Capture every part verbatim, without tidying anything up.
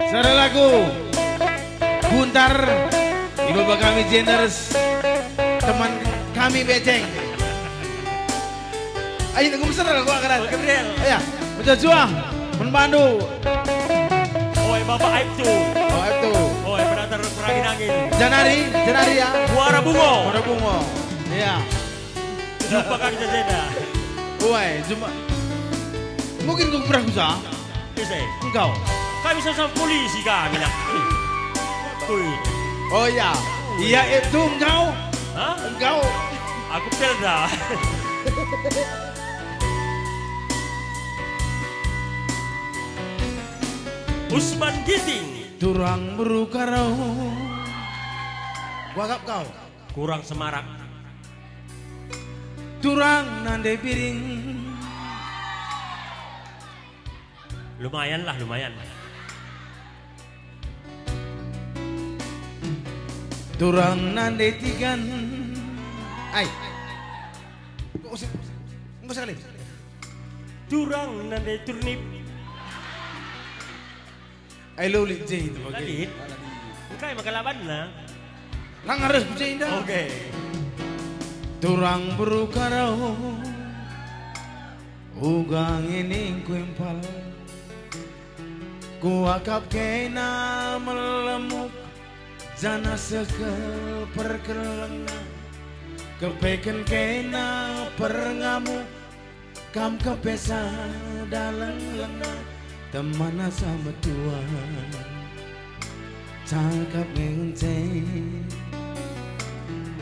Sada lagu Guntar, ibaba kami Jenders, teman kami Beceng. Ayo, lagu mesra lagu akaran. Oke, Gabriel. Iya, mejuah-juah, man bandu. Oi, Bapak Aibtu. Oh, Aibtu. Oi, Penatar Perangin-angin. Janari, Janari ya. Muara Bungo. Muara Bungo. Iya. Jumpa kami jajena. Oi, jumpa. Mungkin kau pernah kusa? Ise? Engkau. Kami sama-sama polisi kami, nah. Kui. Oh, iya. Iya, itu engkau. Hah? Engkau. Aku Pelda. Usman Ginting. Turang beru karo. Kuakap kau. Kurang semarak. Turang nande biring. Lumayan lah, lumayan. Turang nande tigan. Ai. Enggo sekali. Turang nande turnip. Ai lo lit je itu bage. Lalin. Engkai maka labanna? Lang arus ku je indah. Oke. Turang beru karo. Uga ngening kuimpal, kuakap kena melemuk, janah sekel perkelengna, kepeken kena perngamuk, kam kepesa daleng lengna, teman asa metua, cakap ngence,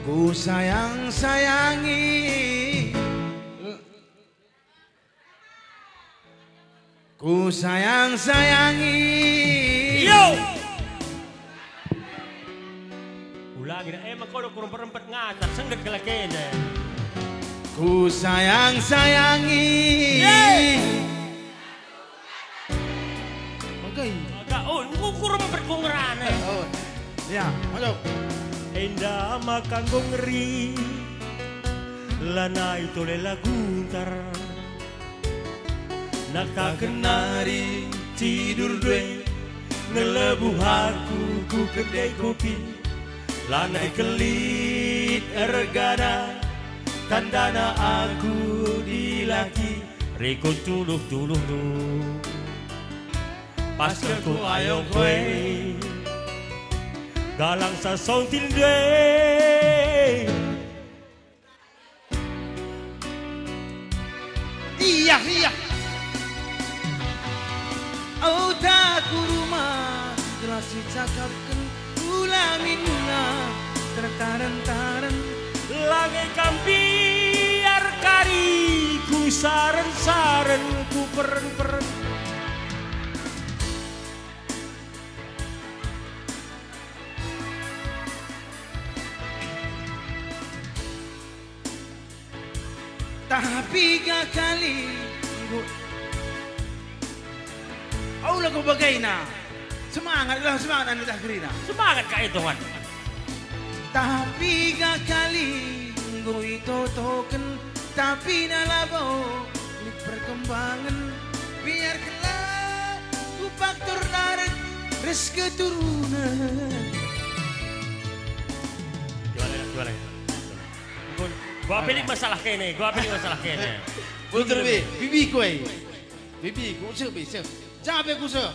ku sayang-sayangi. Ku sayang-sayangi. Yo! Ulangi, eh, mengkono kurang perempet ngajar, sengget kelakene. Ku sayang-sayangi. Ye! Oke. Agak, oh, engko kurang perempet ku ngerana. Oh, ya, masuk. Enda maka enggo ngeri. Lanai tole lagu ntar. Naktaken nari tidur due, ngelebuh aku ku kedai kopi. Lanai kelit ergana, tandana aku dilaki, rikut tuluh-tuluhndu. Pas ku ayo kue, galang sasontil due. Iya, iya. Uta ku rumah, gelah sicakapken ulaminna tertaren-taren. Lange kam biar kari ku saren-saren, ku peren-peren. Tapi ga kali enggo. Aula ku bagaina. Semangat lah, semangat anu dah kerina. Semangat ka e, Tuhan. Tapi ga kali enggo itotoken, tapi na labo lit perkembangen. Biarkenlah ku faktur naret ras keturunen. Jual ya, jual ya. Gua pilih masalah kene, gua pilih masalah kene. Bujur, Bi. Bibi kue. Bibi, ku seh, Bi, seh. Jabe ku seh.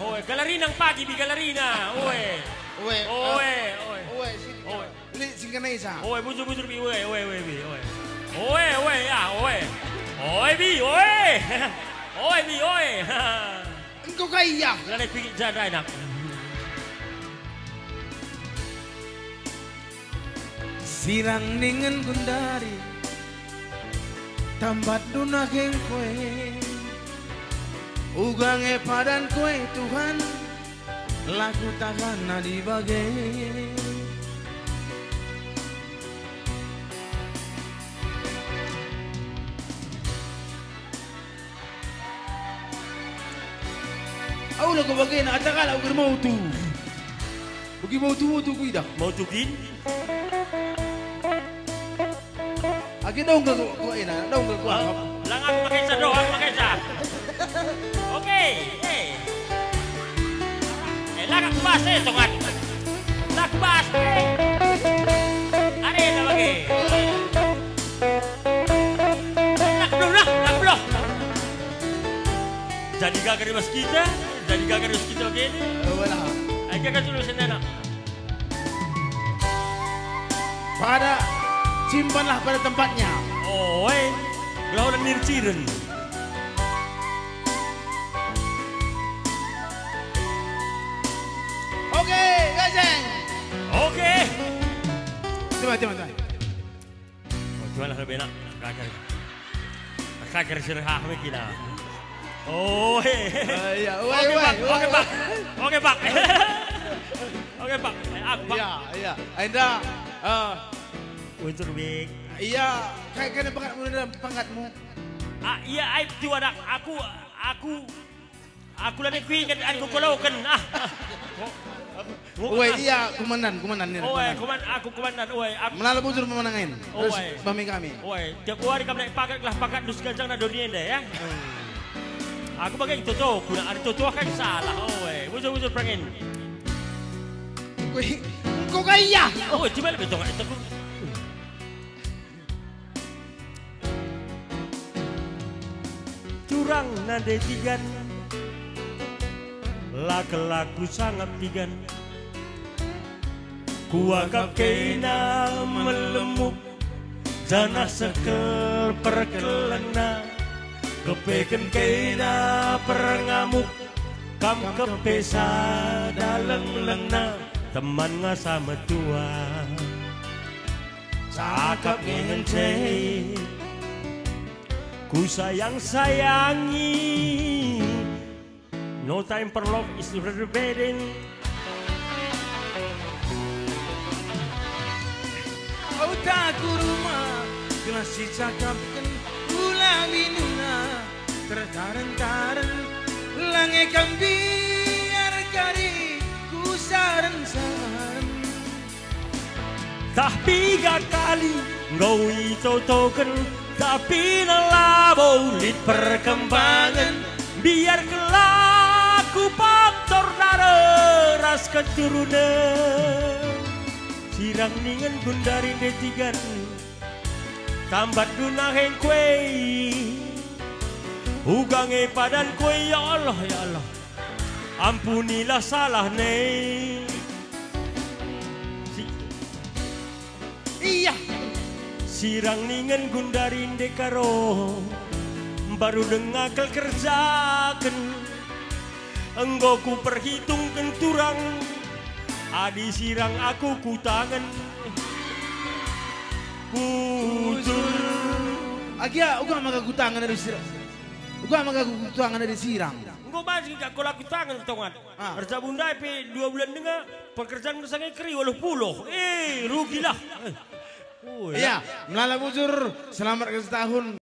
Oe, galerina pagi, Bi, galerina. Oe. Oe, Oe, eh, oe. Oe, sini. Oe. Li, singkana isa. Oe, bujur, bujur, Bi, oe, oe, oe, Bi, oe. Oe, oe, ya, oe. Oe, Bi, oe. Oe, Bi, oe. Engkau kai ya? Lana pigi janda enak. Sirang ningen gundari, tambat dunah gengkue, uga nge padan kue Tuhan, laku tahan nadi bage. Aula ku bagena ata kalak ukur mautu. Bagi mautu-mautu kuidah. Mautu kin? Agi dong ke ku ena, dong ke ku. Oh, lang aku pakai sa doang, pakai sa. Oke, eh. Bas e, tongan. Nak bas e. Arena bage. Nak beluh, nak, nak beluh. Jadi gagar i bas kita, jadi gagar i bas kita bage ni. Eh, wala. Ai, gagar dulu senena. Pada, simpanlah pada tempatnya. Oe, gelah ula nirciren. Oke, gaseng. Oke. Coba, coba, coba. Oh, cuman lebih enak. Kaker. Kaker sirah me kina. Oh, he. Eh, iya. Wai, oke, wai, Pak. Wai, oke, wai. Pak. Oke, Pak. Oke, Pak. Eh, aku, Pak. Iya, iya. Enda, eh, Unsur big. Iya, kayak kena pangkatmu dalam pangkatmu. Ah, iya, aib tu anak. Aku, aku, aku lani kuinget aku koloken. Ah. Oe, iya, komandan, komandan ni, oh, eh, komandan. Koman-, aku komandan, oe, aku. Melala bujur memenangain. Terus oe. Bami kami. Oe, tiap hari kami naik pakat, gelah pakat dus ganjang na doni enda, ya. Hmm. Aku bagi toto, kuna ada toto kan salah, oe. Bujur-bujur pangin. Engko, engko ka ia. Oh, coba lebih tongak itu. Turang nande tigan, la kelaku sangap tigan. Kuakap kena melemuk, janah sekel perkelengna. Kepeken kena perngamuk, kam kepe sada lenglengna, teman ngasa metua. Cakap nge ngence, ku sayang-sayangi. No time for love is forbidden. Uta ku rumah, gelah sicakapken ula binuna, tertaren-taren, lange kam biar kari ku saren-saren. Tah piga kali enggo itotoken, tapi labo lit perkembangen. Biar kelaku faktor dare ras keturunen. Sirang ningen gundari ndetigan, tambat guna hengkuei. Uga nge padan kuei, ya Allah, ya Allah. Ampunilah salah ne. Si-, iya. Sirang ningen gundari ndekaro, mbaru denga kal kerjaken. Enggo kuperhitungken turang, adi sirang aku kutangen. Bujur. Agia uga maka kutangen adi sirang. Uga maka kutangen adi sirang. Enggo banci kak kolaku tangen, tongan. Ah. Erjabu ndai pe dua bulan denga, pekerjaan ngersangai keri waluh puluh. Eh, rugilah. Eh. Oh, iya. Iya, melala bujur, selamat ulang tahun.